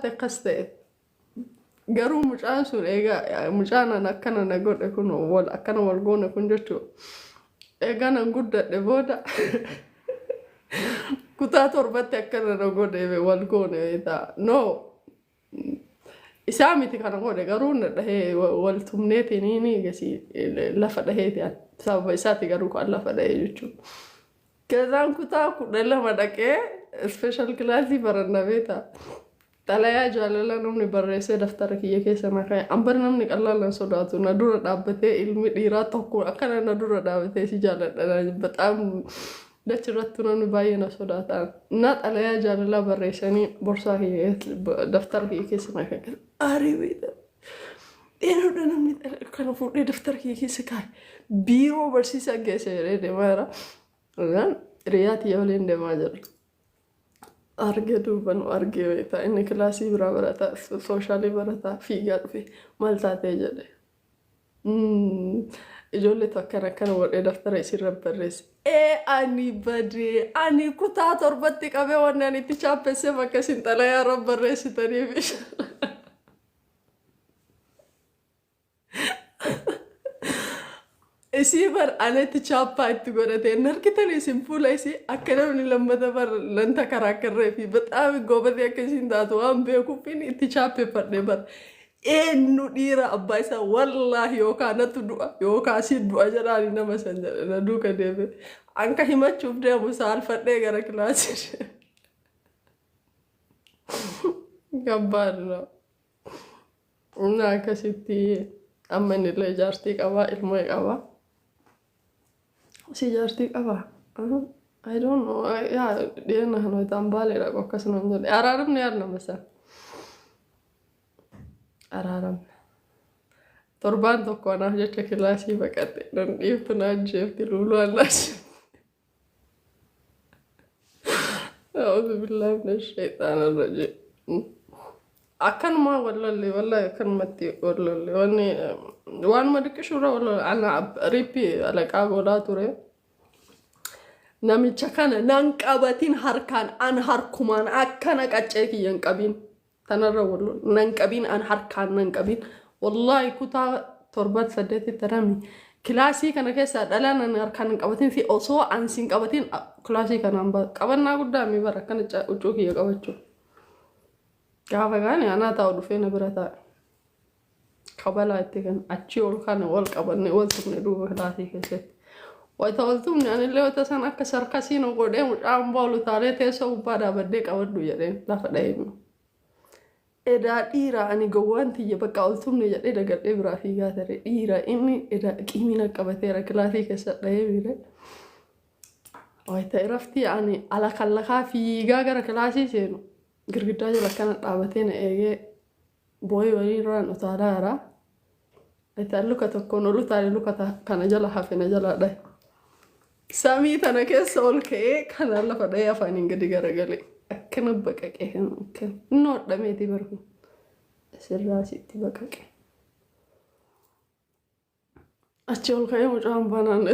isaatti akkas ta'e. Garuu mucaan sun egaa mucaan an akkana na godhe kun wal akkana wal goone kun jechuudha. Egaa nan guddadhe booda kutaa torbatti akkana na godhe wal goone ta'a. No, isaa miti kana godhe, garuu na dhahee wal tumneetiin ni gasi lafa dhaheeti sababa isaati garuu kan lafa dhahee jechuudha. Kazaan kutaa 12 dhaqee special kilaasii baranna beektaa. Xalayaa jaalalaa namni barreessee daftara kiyya keessa na kaa'e. An bar namni qallaan nan sodaatu. Na dura dhaabbatee ilmi dhiiraa tokko akkana na dura dhaabbatee si jaaladha naan jedhe. Bexaam dachi irratti namni baay'ee na sodaata. Na xalayaa jaalalaa barreessanii borsaa kiyya daftara kiyya keessa na kaa'e. Aarii beektaa. Eenyudha namni xalayaa kana fuudhee daftara kiyya keessa kaa'e? Biiroo barsiisaa geessa jedhee deemaa jira. Hiriyaa tiyya waliin deemaa jira. Arge duuba nu argee beektaa, inni kilaasii biraa barataa, soshaalii barataa, fiigaa dhufe, maal taatee jedhe. Ijoolleetu akkana akkana godhee daftara isirra barreesse. Ee, ani badee, ani kutaa torbatti qabee wanni ani itti chaappesseef akkasiin xalayaa irra barreessitaniif. Isii bar anatti chaappaa itti godhate hin argitan isin fuula isii, akka namni lammata bar lanta karaa karree fi bexaami goobatee akka isiin taatu waan beekuuf inni itti chaappeffadhe bar. Eenyu dhiira abbaa isaa, wallaahi yookaan natu du'a yookaan si du'a jedhaani nama san jedhe na duuka deeme. Anka himachuuf deemu saalfadhee gara kilaasii. Gabbaadha. Inni akkasitti amma inni illee jaartii qaba, ilmoo qaba. Si jaartii qaba? I don't know. Yaa, dhiyeenya kana itti baalee dhaqu akkasuma hin jedhe. Araaramni yaad nama sana. Araaramne. Torbaan tokko anaaf jecha kilaasii baqate. Nan dhiiftu, na ajjeefti, luuluu allaas. A'uudhu billaahi mina shayxaana rajiim. Akkanumaa wallolle, wallahi akkanumatti wallolle, wanni waanuma diqqishuurra wallolle. Ana riippii alaqaa godhaa ture. Namicha kana nan qabatin harkaan, an harkumaan akkana qaccee kiyya hin qabin. Tanarra wallolle, nan qabin, an harkaan nan qabin. Wallahi kutaa torbatti saddeetitti rami. Kilaasii kana keessaa dhalaan an harkaan hin qabatin fi osoo an sin qabatin kilaasii kanaan qabannaa guddaa mi bara akkana huccuu kiyya qabachuu. Gaafa kaane anaa taa'u dhufee na bira taa'e. Kabalaa itti kan achii ol kaane wal qabanne wal tumne duuba kilaasii keessatti. Wayita wal tumne anillee wayita san akka sarkasii nu godhee mucaan boolu taalee teessoo gubbaa dhaabadhee qabadhu jedheen lafa dha'ee. Edaa dhiira, ani gowwaan tiyya bakka ol tumne jedhee dagadhee biraa fiigaa ture. Dhiira inni edaa qiimina qabateera, kilaasii keessa dha'ee miire. Wayita iraftii ani ala kallakaa fiigaa gara kilaasii seenu girgiddaa jala akkana dhaabatee na eegee boo'ee waliirraan utaalaa jira. Wayita luka tokkoon ol utaale luka kana jala hafe na jala dhahe. Samii tana keessa ol ka'ee kana lafa dhahee afaaniin gadi garagale. Akkana baqaqee kan akkana. Inni hodhameeti bara kun. Asirraa asitti baqaqe. Achi ol ka'ee mucaan banaan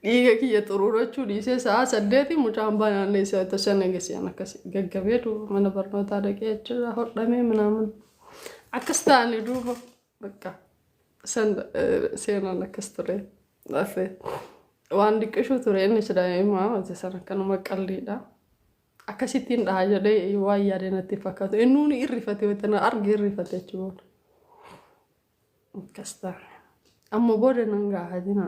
dhiiga kiyya xuruurachuu dhiisee sa'a 8 mucaan banaan isa sana gasi'an akkas gaggabee duuba mana barnootaa dhaqee achirraa hodhamee minaamin. Akkas ta'anii duuba bakka san seenaan akkas ture. Lafee waan diqqishuu ture, inni daa'ima wanta sana akkanuma qalliidha. Akkasittiin dhaha jedhee waan yaade natti fakkaatu. Innuu ni irrifate, wanta na arge irrifate achi booda. Akkas ta'a. Amma booda nan gaafatina.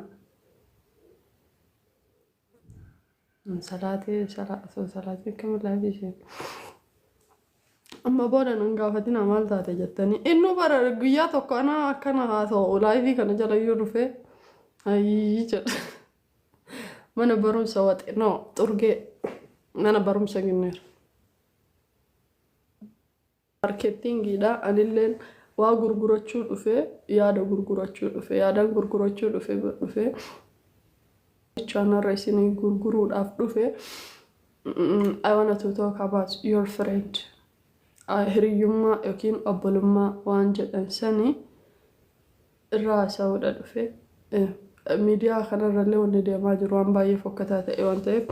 Salaatee osoo salaatiin akkamiin laafii isheen. Amma booda nan gaafatina maal taate jettanii. Innuu bara guyyaa tokko anaa akkana haasa'u laayivii kana jala iyyuu dhufee ayyii jedha. Mana barumsa waxe no xurgee mana barumsa ginneera. Marketingiidha, anilleen waa gurgurachuu dhufe, yaada gurgurachuu dhufe, yaadaan gurgurachuu dhufe jechaan har'a isinii gurguruudhaaf dhufe. I want to talk about your friend, hiriyyummaa yookiin obbolummaa waan jedhan sani irraa haasa'uudha dhufe. Miidiyaa kanarrallee wanni deemaa jiru waan baay'ee fokkataa ta'e waan ta'eef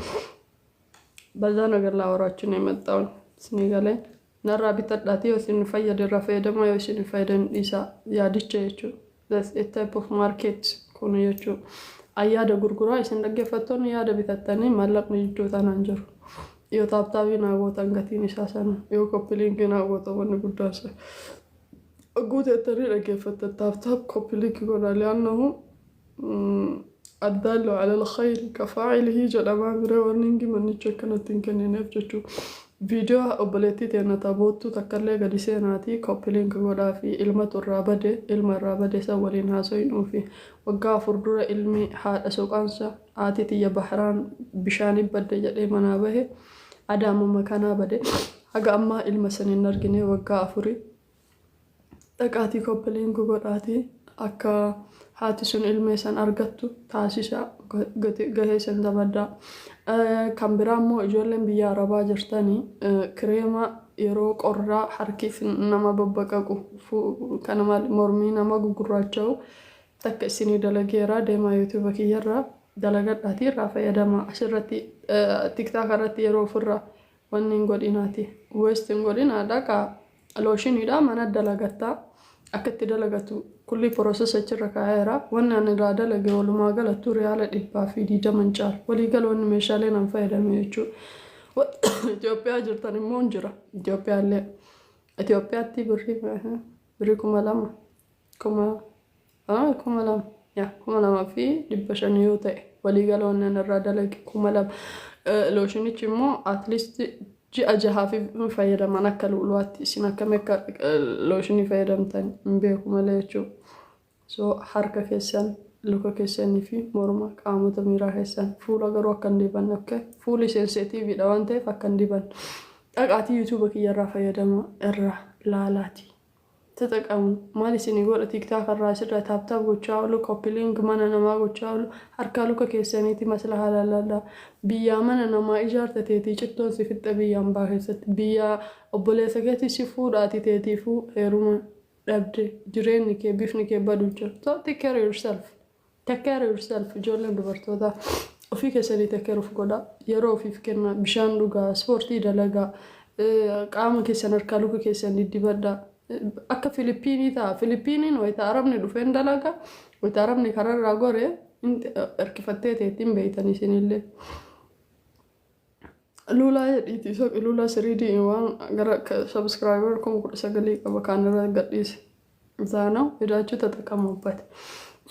በዛ ነገር ላወራችሁ ነው የመጣውን። Isinii galee narraa bitadhaatii yoo isin fayyade irraa fayyadamaa, yoo isin fayyadan dhiisaa, yaadicha jechuudha. That's a type of market kun jechuudha. Yaada gurguraa, isin dhaggeeffattoonni yaada bitattanii, maallaqni jidduu tanaan jiru. Yoo tap tapii naa gootan gatiin isaa sana, yoo copy linkii naa gootan wanni guddaan isa. Guutettanii dhaggeeffattan, tap tap, copy linkii godhaa. لأنه الدال على الخير كفاعله jedhamaa bira wanni manicha akkanatti hin kennineef jechuudha. Viidiyoo obboleettii teenya taboottu takkallee gadi seenaatii copy link godhaa fi ilmatu irraa bade, ilma irraa bade san waliin haasoyinuu fi waggaa 4 dura ilmi haadha soqaansa haati tiyya baharaan bishaanii badde jedhee manaa bahe, adaamuma kanaa bade, haga ammaa ilma san hin argine waggaa 4. Dhaqaatii copy link godhaatii akka haati sun ilmee san argattu taasisa, gahee san taphadhaa. Kan biraa immoo ijoolleen biyya arabaa jirtanii kireema yeroo qorraa harkiif nama babbaqaqu, kana mormii nama gugurraacha'u takka isinii dalageera. Deemaa YouTube kiyyarraa dalagadhaatii irraa fayyadama. Asirratti TikTok irratti yeroo ofirraa wanni hin godhinaati, waste hin godhinaa. Dhaqaa lotioniidha mana dalagattaa, akka itti dalagatu kulli process achirra kaa'eera. Wanni ani irraa dalage walumaa galattuu riyaala 120 caala waliigala wanni meeshaalee nan fayyadame jechuudha. Itoophiyaa jirtan immoo hin jira. Itoophiyaallee Itoophiyaatti birrii 2000, 2000, yaa 2500 yoo ta'e waliigala wanni ani irraa dalage 2000. Lotionichi immoo at least ji'a 6f fayyadaman akka lu'uluwaatti. Isin akkami akka lotionii fayyadamtan hin beeku malee jechuudha. So harka keessan, luka keessanii fi morma, qaamota miiraa keessan, fuula garuu akka hin dibanne, okay? Fuuli sensitiviidha waan ta'eef akka hin dibanne. Dhaqaatii YouTube kiyyarraa fayyadama, irraa laalaati. ተጠቀሙ. Maal isinii godha TikTok irraa asirraa tap tap gochaa oolu, copy link mana namaa gochaa oolu? Harkaa luka keessaniiti maslahaa laalladhaa. Biyyaa mana namaa ijaarta teetii cittoon si fixxe, biyyaan baa keessatti biyyaa obboleessa keetii si fuudhaati teetiifuu heeruma dhabde, jireenyi kee, bifni kee badu jira. So take care yourself. Take care yourself. Ijoolleen dubartootaa ofii keessanii take care of godhaa. Yeroo ofiif kennaa, bishaan dhugaa, ispoortii dalagaa, qaama keessan harkaa luka keessan diddibadhaa. Akka Filipiinii ta'a. Filipiiniin wayita arabni dhufeen dalagaa, wayita arabni kararraa gore hirkifattee teettiin beeytan isinillee. Luulaa jedhiiti soqi, Luulaa siriidii waan gara subscriber 19,000 qaba kaan irra gadhiise. Isaanoo hidhaachuu ተጠቀሙበት.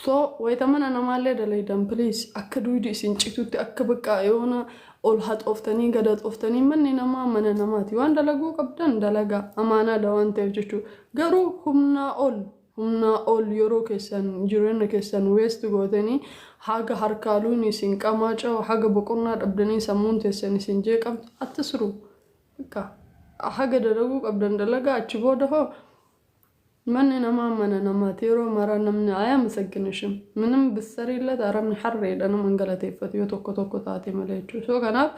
So wayita mana namaallee dalaydan, please, akka duydi isin citutti, akka bakka yoona ol haxooftanii gad haxooftanii, manni namaa mana namaati. Waan dalaguu qabdan dalagaa, amaanaadha waan ta'eef jechuudha. Garuu humnaa ol, humnaa ol yeroo keessan, jireenya keessan waste gootanii, haga harkaaluun isin qamaa cahu, haga boqonnaa dhabdanii sammuun teessan isin jeeqamtu አትስሩ. Bakka haga dalaguu qabdan dalagaa. Achi booda hoo manni namaa mana namaati. Yeroo maraa namni አያመሰግንሽም. ምንም ብትሰሪለት arabni harreedha, nama hin galateeffatu yoo tokko tokko taate malee jechuudha. So kanaaf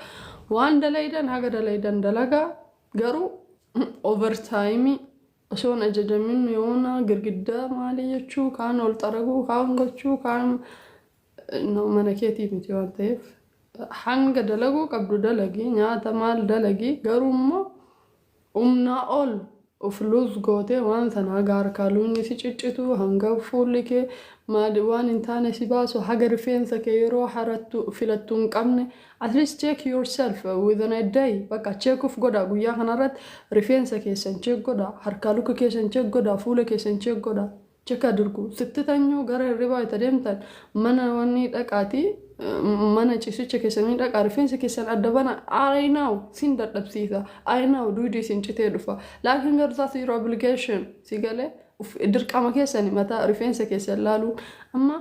waan dalaydan haga dalaydan dalagaa, garuu overtime osoo hin ajajamin yoona girgiddaa maalii jechuu, kaan ol xaraguu, kaan gochuu, kaan mana keetii miti waan ta'eef hanga dalaguu qabdu dalagi, nyaata maal dalagi, garuu immoo humnaa ol of lose gootee waan sana haga harkaa luunni si ciccitu, hanga fuulli kee maali waan hin taane si baasu, haga rifeensa kee yeroo harattu filattu hin qabne. At least check yourself within a day. Bakka check of godha, guyyaa kanarratti rifeensa keessan check godha, harkaa luka keessan check godha, fuula keessan check godha, check አድርጉ. ስትተኙ gara hirribaa itti deemtan, mana wanni dhaqaatii, mana ciisicha keessanii dhaqaa, rifeensa keessan adda bana. I know sin dadhabsiisa, I know duydi isin citee dhufa, laakiin garuu that's your obligation. Si galee dirqama keessani mataa rifeensa keessan laaluun. Amma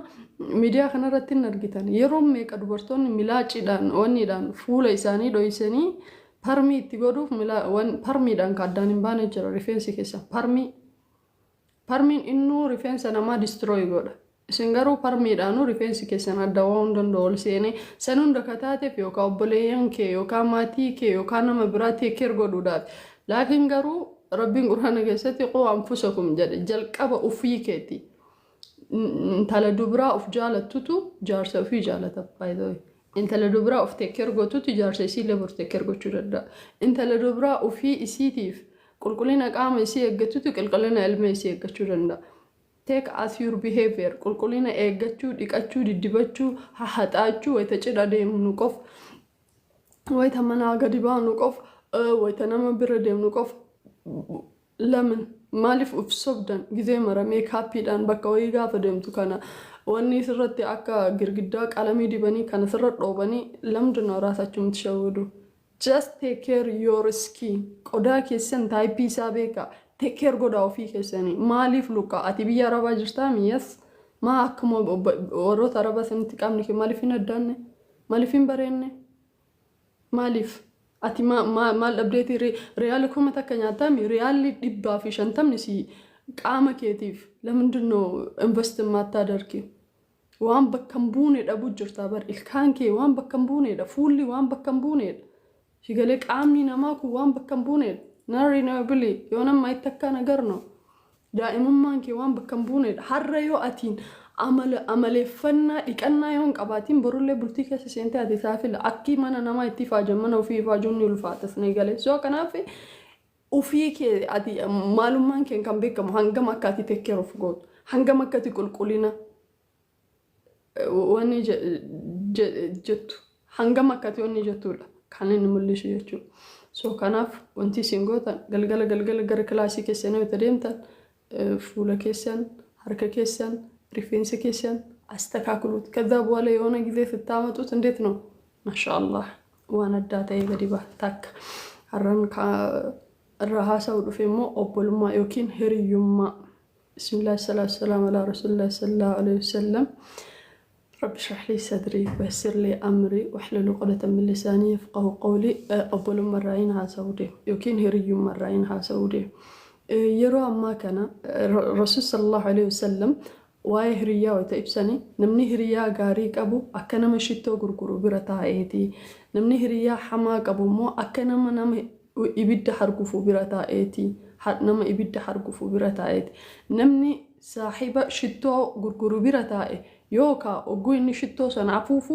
miidiyaa kanarratti hin argitan, yeroo meeqa dubartoonni milaaciidhaan wanniidhaan fuula isaanii dhoysanii permii itti godhuuf, permiidhaan ka addaan hin baane jira rifeensi keessan. Permii, permiin innuu rifeensa namaa destroy godha. Isin garuu permiidhaanuu rifeensi keessan adda waan danda'u ol seenee san hunda kataateef yookaan obboleeyyan kee yookaan maatii kee yookaan nama biraa take care godhuudhaaf. Laakiin garuu Rabbiin Quraana keessatti قوا أنفسكم jedhe, jalqaba ufii keeti. Intala dubiraa of jaalattutu jaarsa ofii jaalata baay'ee. Intala dubaraa of take care gootutti jaarsa isiillee bor take care gochuu danda'a. Intala dubaraa ofii isiitiif qulqullina qaama isii eeggatutti qulqullina ilma isii eeggachuu danda'a. Take as your behavior, qulqullina eeggachuu, dhiqachuu, diddibachuu, haxaachuu, wayita cidha deemnu qof, wayita manaa gadi baanu qof, wayita nama bira deemnu qof. Lamin maaliif uf sobdan? Gizee mara makeupiidhaan bakka wayii gaafa deemtu kana wanni sirratti akka girgiddaa qalamii dibanii kana sirra dhoobanii ለምንድን ነው ራሳችሁ የምትሸውዱ? Just take care your skin. Qodaa keessan typeii isaa beekaa, take care godhaa ofii keessanii. Maaliif luqqa? Ati biyya arabaa jirtaa miyyas maa akkuma warroota arabaa sanitti qaamni kee maaliif hin addaanne? Maaliif hin bareenne? Maaliif ati maal dhabdeeti? Riyaala 1000 nyaataami, riyaalli 150 si qaama keetiif ለምንድን ነው invest የማታደርጊው? Waan bakka hin buune dhabuu jirta bar. Ilkaan kee waan bakka hin buuneedha, fuulli waan bakka hin buuneedha, shigalee qaamni namaa kun waan bakka hin buuneedha. Narri bili yoo nama itti akka ነገር ነው. Daa'imummaan kee waan bakka hin buuneedha. Har'a yoo atiin amala amaleeffannaa dhiqannaa yoo hin qabaatiin, borullee bultii keessa seentee ati saafila akki mana namaa itti ifaajan mana ofii ifaajuun ni ulfaata sinii galee. So kanaaf ofii kee ati maalummaan kee kan beekamu hangam akka ati take care of gootu, hangam akka ati qulqullina wanni jettu, hangam akka ati wanni jettudha kan inni mul'isu jechuudha. So kanaaf wanti isin gootan, galgala galgala gara kilaasii keessanii yoo deemtan, fuula keessan, harka keessan, rifeensa keessan አስተካክሉት። ከዛ በኋላ የሆነ ጊዜ ስታመጡት እንዴት ነው ማሻአላህ waan addaa ta'ee gadi ba'a. Takka har'aan irra haasa'u dhufe immoo obbolummaa yookiin hiriyyummaa. بسم الله الصلاة والسلام على رسول الله صلى الله عليه وسلم. رب اشرح لي صدري ويسر لي أمري واحلل عقدة من لساني يفقهوا قولي. Obbolummaa irraa haasa'uu deemu yookiin hiriyyummaa irraa haasa'uu deemu. Yeroo ammaa kana Rasuul صلى الله عليه وسلم waa'ee hiriyyaa wayita ibsanii, namni hiriyaa gaarii qabu akka nama shittoo gurguru bira taa'eeti. Namni hiriyaa hamaa qabu immoo akka nama ibidda hargufu bira taa'eeti. Nama ibidda hargufu bira taa'eeti. Namni saaxiba shittoo gurguru bira taa'e yookaan ogguu inni shittoo sana afuufu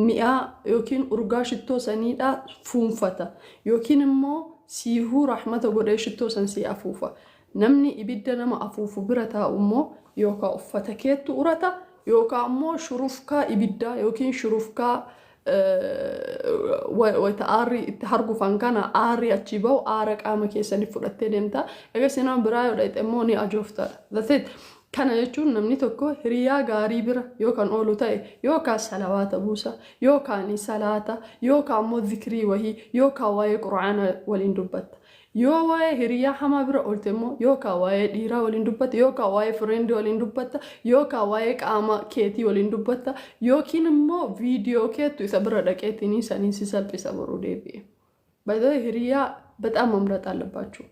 mi'aa yookiin urgaa shittoo saniidhaa fuunfata yookiin immoo siihuu rahmata godhee shittoo san sii afuufa. Namni ibidda nama afuufu bira taa'u immoo yookaan uffata keettu urata yookaan immoo shurufkaa ibiddaa yookiin shurufkaa wayita aarri itti hargufan kana aarri achi bahu aara qaama keessanii fudhattee deemta. Egaa nama biraa yoo dhaqxe immoo ni ajooftaadha. That's it. Kana jechuun namni tokko hiriyaa gaarii bira yoo kan oolu ta'e, yookaan salawaata buusa, yookaan salaata, yookaan immoo zikrii wahii, yookaan waa'ee quraana waliin dubbatta. Yoo waa'ee hiriyaa hamaa bira oolte immoo, yookaan waa'ee dhiiraa waliin dubbatta, yookaan waa'ee friendii waliin dubbatta, yookaan waa'ee qaama keetii waliin dubbatta, yookiin immoo viidiyoo keettu isa bira dhaqeetiin saniin si salphisa boruu deebi'e. By the way, hiriyaa በጣም መምረጥ አለባችሁ።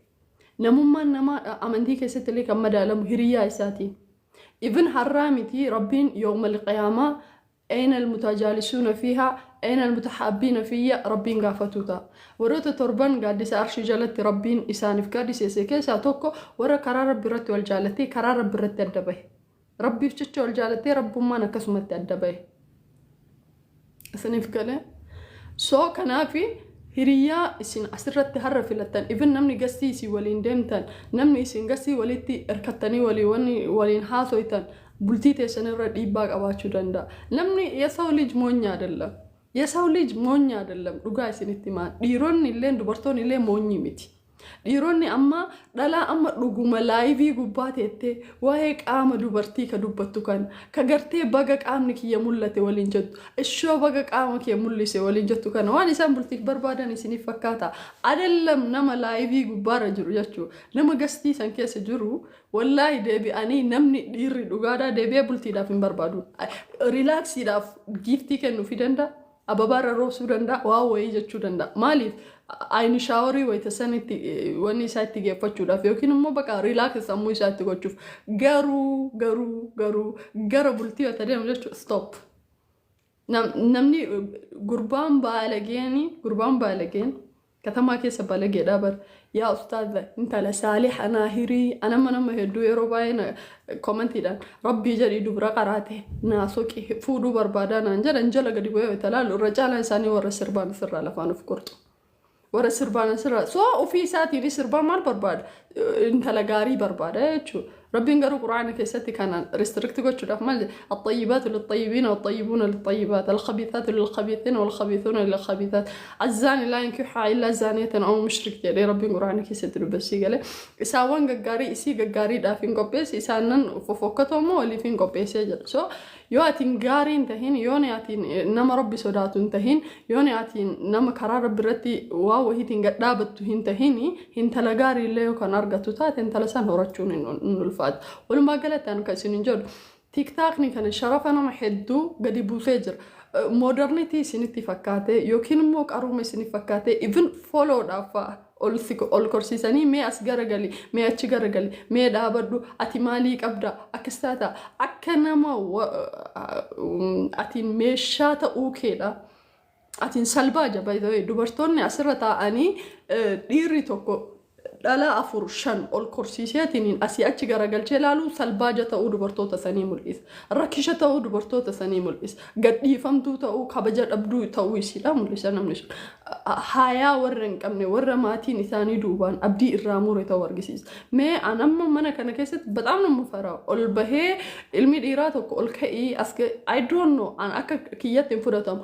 Namummaan namaa amantii keessatti illee kan madaalamu hiriyaa isaatiin. Even har'aa miti, Rabbiin يوم القيامة أين المتجالسون فيها، أين المتحابين فيا Rabbiin gaafatu ta'a. Warroota torban gaaddisa arshii jalatti Rabbiin isaaniif gaaddiseesse keessaa tokko warra karaa Rabbi irratti wal jaalatee karaa Rabbi irratti adda bahe. Rabbiif jecha wal jaalatee Rabbummaan akkasumatti adda bahe. Isiniif galee? So kanaafi hiriyaa isin asirratti har'a filattan, even namni gastii isin waliin deemtan, namni isin gastii walitti hirkattanii waliin haasoytan, bultii teessan irra dhiibbaa qabaachuu danda'a. Namni የሰው ልጅ ሞኝ አይደለም። የሰው ልጅ ሞኝ አይደለም. Dhugaa isinitti himaa. Dhiironni illee dubartoonni illee moonyi miti. Dhiironni amma dhalaa amma dhuguma liveii gubbaa teettee waa'ee qaama dubartii ka dubbattu kana, ka gartee baga qaamni kiyya mul'ate waliin jettu, ishoo baga qaama kee mul'ise waliin jettu kana, waan isaan bultiif barbaadan isiniif fakkaata? Adallam nama liveii gubbaarra jiru jechuudha. Nama gastii san keessa jiru wallaahi deebi'anii namni dhiirri dhugaadhaa deebi'ee bultiidhaaf hin barbaadu. Relaxiidhaaf giftii kennuufii danda'a. Ababaarra roobsuu danda'a, waa wayii jechuu danda'a. Maaliif? Ayini showerii wayita sanitti wanni isaa itti geeffachuudhaaf yookiin immoo bakka relax sammuu isaa itti gochuuf. Garuu gara bultii yoo deemu jechuudha, stop. Namni gurbaan baalageen, gurbaan baalageen katamaa keessa baalageedhaa bara. Yaa ustaaza, intala saaliha naa hirii. Anama nama hedduu yeroo baay'ee commentiidhaan "Rabbii jedhii dubra qaraate naa soqi, fuudhuu barbaadaa" naan jedhan. Jala gadi bu'ee itti laalu, irra caalaan isaanii warra sirbaan asirraa lafaan of qorxu. Warra sirbaan asirraa soo ofii isaatiin sirbaa maal barbaada? Intala gaarii barbaada jechuudha. Rabbiin garuu Quraana keessatti kana restrict gochuudhaaf maal jedha? الطيبات للطيبين والطيبون للطيبات، الخبيثات للخبيثين والخبيثون للخبيثات، الزاني لا ينكح إلا زانية أو مشرك jedhee Rabbiin Quraana keessatti dubbasii galee isaawwan gaggaarii isii gaggaariidhaaf hin qopheesse, isaanan fofokkatoo immoo waliif hin qopheessee jedha. So yoo atiin gaarii hin tahin, yoo atiin nama Rabbi sodaatu hin tahin, yoo atiin nama karaa Rabbi irratti waa wahiitiin gad dhaabattu hin tahin, intala gaarii illee yoo kan argatu taate, intala san horachuun hin ulfaatu. Walumaa galatti ani kan isin hin jedhu, TikTokni kana sharafa nama hedduu gadi buusee jira. Modernity isinitti fakkaate yookiin immoo qaruuma isinitti fakkaate, even followdhaaf ol korsiisanii, mee as garagali, mee achi garagali, mee dhaabadhu, ati maalii qabda, akkas taata, akka nama atiin meeshaa ta'uu keedha. Atiin salbaaja baay'ee dubartoonni asirra taa'anii dhiirri tokko dhala afur shan ol korsiiseetiin asii achi garagalchee ilaaluun salbaaja ta'uu dubartoota sanii mul'isa. Rakkisha ta'uu dubartoota sanii mul'isa. Gadhiifamtuu ta'uu, kabaja dhabduu ta'uu isiidha mul'isa namni sun. Hayaa warra hin qabne, warra maatiin isaanii duubaan abdii irraa mure ta'uu argisiisa. Mee an amma mana kana keessatti በጣም ነው የምፈራው. Ol bahee ilmi dhiiraa tokko ol ka'ii as, I don't know, an akka kiyyatti hin fudhatamu.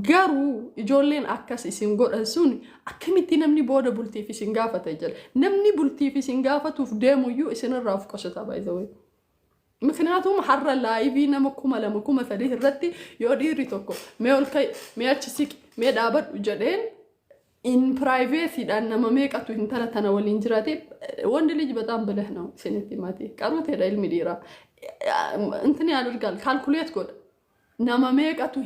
Garuu ijoolleen akkas isin godhan sun akkamitti namni booda bultiif isin gaafata jedha. Namni bultiif isin gaafatuuf deemuyyuu isinirraa of qosata, by the way. ምክንያቱም har'a live nama 2000, 3000 irratti yoo dhiirri tokko mee ol ka'i, mee achi siqi, mee dhaabadhu jedheen, in privacyidhaan nama meeqatu intala tana waliin jiraate? ወንድ ልጅ በጣም ብልህ ነው isinitti himate. Qaruuteedha ilmi dhiiraa. እንትን ያደርጋል, calculate godha. Nama meeqatu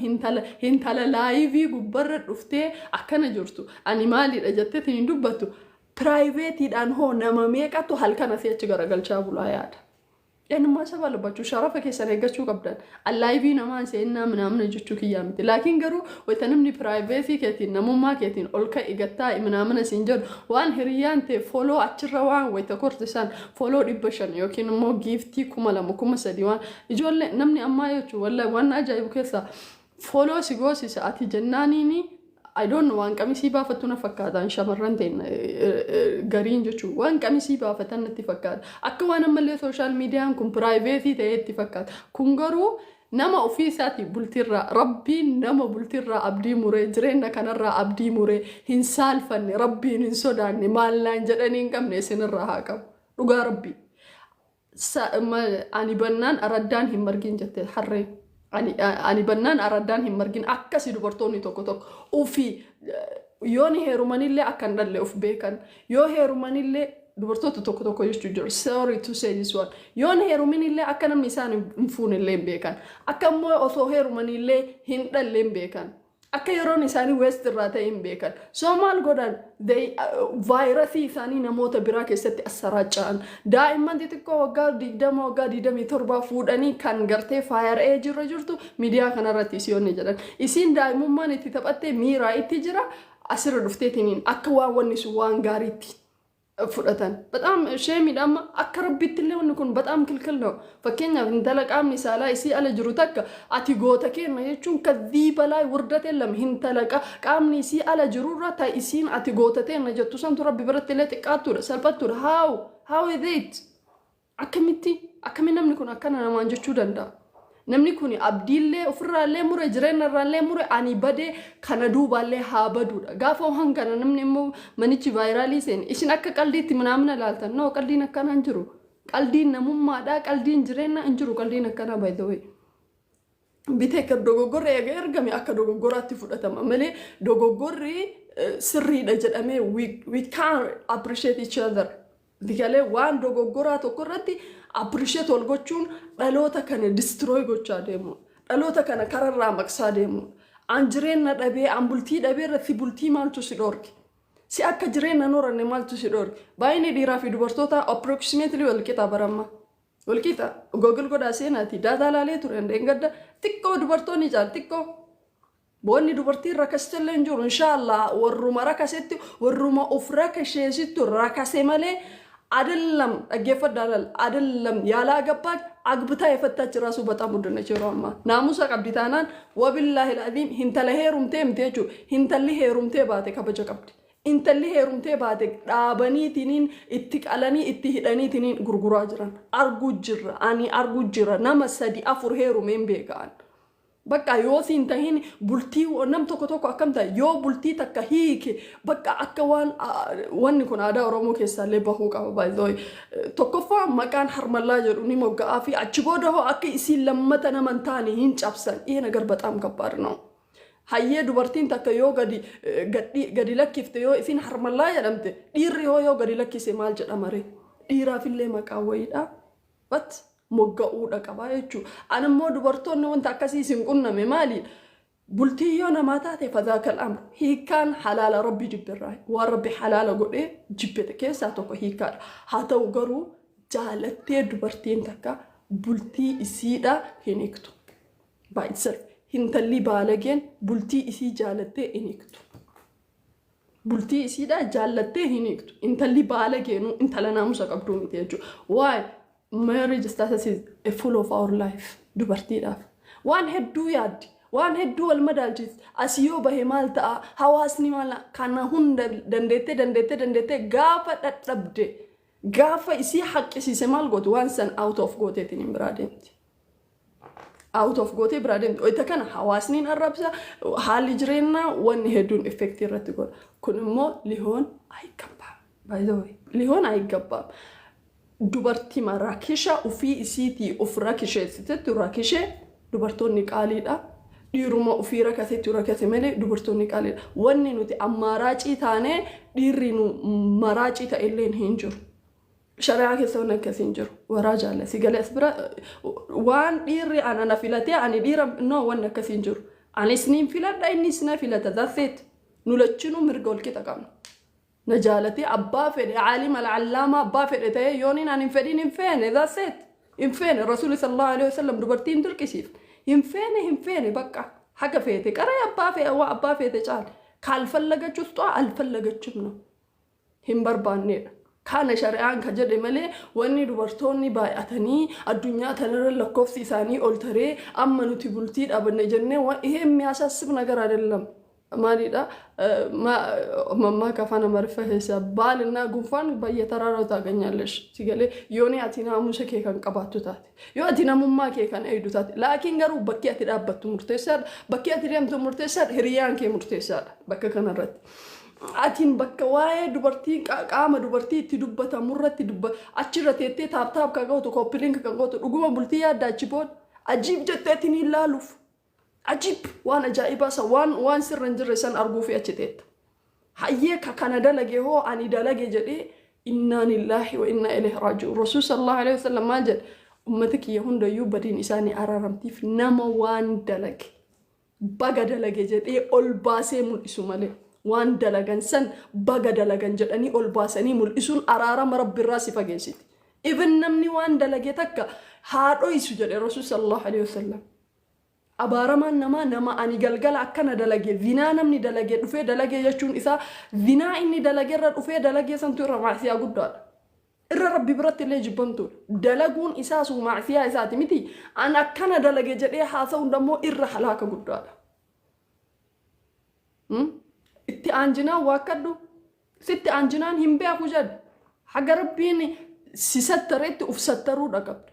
hintala live gubbarra dhuftee akkana jirtu ani maalidha jetteetiin hin dubbattu, privateiidhaan hoo nama meeqatu halkan asii achi garagalchaa bulaa yaada. Eenyummaa saba albaachuu sharafa keessan eeggachuu qabdan. Live namaa seennaa ምናምን jechuu kiyyaa miti. Laakiin garuu wayita namni privacy keetiin, namummaa keetiin ol ka'i, gattaa ምናምን siin jedhu, waan hiriyyaan ta'e follow achirra waan wayita kortisan follow 500 yookiin immoo giftii 2000, 3000, waan ijoollee namni ammaa jechuun wallahi waan ajaa'ibu keessaa follow si goosisa ati jennaaniini. I don't know, waan qamisii baafattu na fakkaatan shamarran ta'in gariin jechuun waan qamisii baafatan natti fakkaata. Akka waan ammallee social mediaan kun private ta'ee itti fakkaata. Kun garuu nama ofii isaatii bultiirraa, Rabbiin nama bultiirraa abdii muree, jireenya kanarraa abdii muree, hin saalfanne, Rabbiin hin sodaanne, maallaan jedhanii hin qabne isinirraa haa qabu. Dhugaa Rabbii. Ani bannaan araddaan hin margin jette harreen. Ani bannaan araddaan hin margin. Akkasi dubartoonni tokko tokko ofii yoo ni heerumanillee akka hin dhalle of beekan, yoo heerumanillee, dubartoota tokko tokko jechuu jiru, sorry to say this one, yoo ni heeruminillee akka namni isaan hin fuunillee hin beekan, akka immoo osoo heerumanillee hin dhalle hin beekan, akka yeroon isaanii waste irraa ta'e hin beekan. So maal godhan? Vaayirasii isaanii namoota biraa keessatti assaraaca'an. Daa'imman xixiqqoo waggaa 20, waggaa 27 fuudhanii kan gartee faayara'ee jirra jirtu miidiyaa kanarratti isiyoonni jedhan. Isiin daa'imummaan itti taphattee miiraa itti jira, asirra dhufteetiniin akka waan wanni sun waan gaariitti fudhatan. በጣም shameiidha amma akka Rabbitti illee wanni kun በጣም ክልክል ነው. Fakkeenyaaf intala qaamni saalaa isii ala jiru takka ati goota kenna jechuun ከዚህ በላይ ውርደት የለም. Intala qaamni isii ala jirurra ta isiin ati goota kenna jettu santu Rabbi biratti illee xiqqaattuudha, salphattuudha. How is it? Akkamitti akkami namni kun akkana namaan jechuu danda'a? Namni kun abdiillee ofirraallee mure, jireenyarraallee mure, ani badee kana duubaallee haa baduudha. Gaafa waan kana namni immoo manichi viral seene, isin akka qaldiitti ምናምን ilaaltan. No, qaldiin akkanaa hin jiru. Qaldiin namummaadha, qaldiin jireenya hin jiru, qaldiin akkanaa, by the way. Bitee akka dogoggorri eega ergame akka dogoggoraatti fudhatama malee dogoggorri sirriidha jedhamee we can appreciate each other. Digalee waan dogoggoraa tokko irratti appreciate wal gochuun dhaloota kana destroy gochaa deemu. Dhaloota kana kararraa maqsaa deemu. An jireenya dhabee, an bultii dhabee irratti bultii maaltu si dhorke? Si akka jireenya hin horanne maaltu si dhorke? Baay'inni dhiiraa fi dubartoota approximately wal qixa baramma. Wal qixa. Google godhaa seenaati. Data laalee ture gadda xiqqoo dubartoonni caal xiqqoo. Wanni dubartiin rakastellee hin jiru. Inshaallah warruma rakasetti, warruma of rakasheesittu rakase malee አይደለም። Dhaggeeffadhaa lal አይደለም ያላገባች አግብታ የፈታች ራሱ በጣም ውድ ነች። Yeroo ammaa naamusa qabdi taanaan, وبالله العظيم, hintala heerumtee miti jechuudha. Hintalli heerumtee baate kabaja qabdi. Intalli heerumtee baate dhaabaniitiniin itti qalanii itti hidhaniitiniin gurguraa jiran arguu jirra. Ani arguu jira, nama sadi afur heerumeen beekaan. Bakka yoo siin tahin bultii nam tokko tokko akkam ta'e, yoo bultii takka hiike, bakka akka waan wanni kun aadaa Oromoo keessaallee bahuu qaba baay'ee. Tokkoffaa maqaan harmallaa jedhu ni mogga'aa fi achi booda hoo akka isiin lammata nama hin taane hin cabsan. ይሄ ነገር በጣም ከባድ ነው። Hayyee, dubartiin takka yoo gadi lakkifte, yoo isiin harmallaa jedhamte, dhiirri hoo yoo gadi lakkise maal jedhama ree? Dhiiraafillee maqaa wayiidha. Bat mogga'uudha qabaa jechuudha. Animmoo dubartoonni wanta akkasii isin qunname maali? Bultii yoo namaa taate, فذاك الأمر, hiikkaan halaala rabbi jibbirraa, waan rabbi halaala godhee jibbete keessaa tokko hiikkaadha. Haa ta'u garuu jaalattee dubartiin takka bultii isiidha hin hiiktu. By itself hintalli baalageen bultii isii jaalattee hin hiiktu. Bultii isiidha jaallattee hin hiiktu. Intalli baalageenuu intala naamusa qabduu miti jechuudha. Why? Marriage status is a full of our life dubartiidhaaf. Waan hedduu yaaddi. Waan hedduu wal madaalchis. Asii yoo bahe maal ta'a? Hawaasni maal, kana hunda dandeettee dandeettee dandeettee gaafa dhadhabde, gaafa isii haqqisiise maal gootu? Waan san out of gooteetiin hin biraa deemti. Out of gootee biraa deemti. Wayita kana hawaasni arrabsa, haalli jireenyaa wanni hedduun effect irratti godha. Kun immoo ሊሆን አይገባም. By the way, ሊሆን አይገባም. Dubartii rakisha ofii isiitii of rakisheessitetti rakishee, dubartoonni qaaliidha. Dhiiruma ofii rakasetti rakase malee dubartoonni qaaliidha. Wanni nuti ammaaraacii taanee dhiirri nu maraacii ta'elleen hin jiru. Shari'aa keessa wanni akkasii hin jiru. Waraa jaallasi galee as bira waan dhiirri ana na filatee ani dhiira, no, wanni akkasii hin jiru. Anis niin filadha, innis na filata, that's it. Nu lachinuu mirga wal qixa qabna. Na jaalatee abbaa fedhe caalima alcallaamaa abbaa fedhe ta'ee yooniin ani hin fedhin, hin feene, that's it. Hin feene. Rasuulli صلى الله عليه وسلم dubartii hin dirqisiif. Hin feene, hin feene, bakka haga feete qaree abbaa fe'e waa abbaa feete caale. ካልፈለገች ውስጧ አልፈለገችም ነው, hin barbaanneedha. Kana shari'aan ka jedhe malee wanni dubartoonni baay'atanii addunyaa tanarra lakkoofsi isaanii ol taree amma nuti bultii dhaabne jennee ይሄ የሚያሳስብ ነገር አይደለም። Maalidha, mammaaka afaan Amaariffaa keessa baalina ጉንፋን በየተራራው ታገኛለሽ sigalee. Yooni ati naamusa kee kan qabaattu taate, yoo ati namummaa kee kan eegdu taate, laakiin garuu bakki ati dhaabbattu murteessaadha, bakki ati deemtu murteessaadha, hiriyaan kee murteessaadha bakka kanarratti. Atiin bakka waa'ee dubartii, qaama dubartii itti dubbatamu irratti dubba achirra teettee tap tap kan gootu, copy link kan gootu, dhuguma bultii yaadda achi booda ajiib jetteetiin hin laaluuf. Ajiib, waan ajaa'ibaa san, waan sirra hin jirre san arguu fi achi teetta. Hayyee, ka kana dalage hoo ani dalage jedhee, إنا لله وإنا إليه راجعون. Rasuul صلى الله عليه وسلم maal jedhe? Ummata kiyya hundayyuu badiin isaanii araaramtiif nama waan dalage baga dalage jedhee ol baasee mul'isu malee. Waan dalagan san baga dalagan jedhanii ol baasanii mul'isuun araarama rabbiirraa si fageessiti. Even namni waan dalage takka haa dhoysu jedhe Rasuul صلى الله عليه وسلم. Abaaramaan namaa nama ani galgala akkana dalage, zinaa namni dalage dhufee dalage jechuun isaa, zinaa inni dalage irra dhufee dalage santu irra maasiyaa guddaadha. Irra rabbi biratti illee jibbamtuudha. Dalaguun isaa sun maasiyaa isaati miti. An akkana dalage jedhee haasa'uun dammoo irra halaaka guddaadha. Itti aanjinaan waakkadhu, sitti aanjinaan hin beeku jedhu, haga rabbiin si sattaretti uf sattaruudha qabda.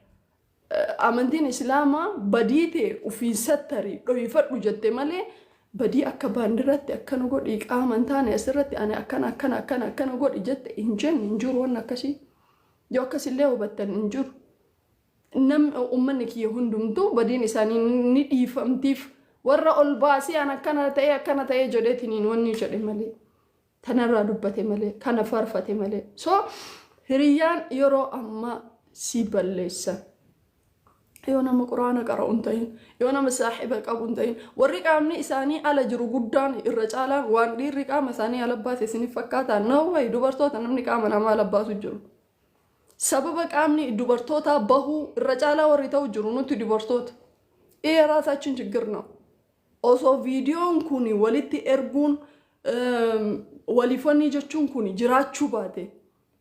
Amantiin Islaamaa badii ta'e ofiin sattarii dhoyfadhu jette malee badii akka baandiratti akkana godhi, qaama hin taane asirratti ani akkana akkana akkana akkana godhi jette hin jenne. Hin jiru wanni akkasii. Yoo akkasillee hubattan hin jiru. Nam uummanni kiyya hundumtuu badiin isaanii ni dhiifamtiif warra ol baasee an akkana ta'e akkana ta'e jedheetiniin wanni jedhe malee, tanarraa dubbate malee, kana faarfate malee. So hiriyyaan yeroo ammaa si balleessan yoo nama Quraana qara'u hin ta'in, yoo nama saaxiba qabu hin ta'in, warri qaamni isaanii ala jiru guddaan irra caalaan waan dhiirri qaama isaanii ala baase isiniif fakkaataa? No way. Dubartoota, namni qaama namaa ala baasu jiru. Sababa qaamni dubartootaa bahuu irra caalaa warri ta'u jiru nuti dubartoota. ይሄ የራሳችን ችግር ነው። Osoo viidiyoon kun walitti erguun waliifonni jechuun kun jiraachuu baate,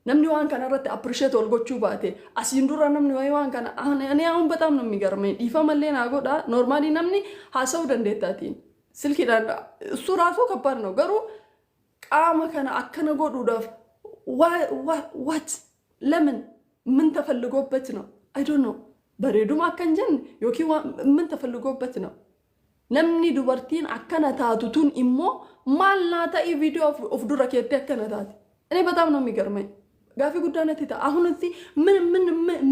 namni waan kana irratti appreciate wal gochuu baate, asiin dura namni wayii waan kana ani አሁን በጣም ነው የሚገርመኝ። Dhiifamallee naa godha. Normally namni haasa'uu dandeettaatiin silkiidhaan እሱ ራሱ ከባድ ነው garuu qaama kana akkana godhuudhaaf what ለምን ምን ተፈልጎበት ነው? I don't know. Bareeduma akka hin jenne yookiin ምን ተፈልጎበት ነው? Namni dubartiin akkana taatu tun immoo maal naa ta'ii viidiyoo of dura keettee akkana taate? እኔ በጣም ነው የሚገርመኝ። Gaafii guddaa natti ta'a። አሁን እዚህ ምን ምን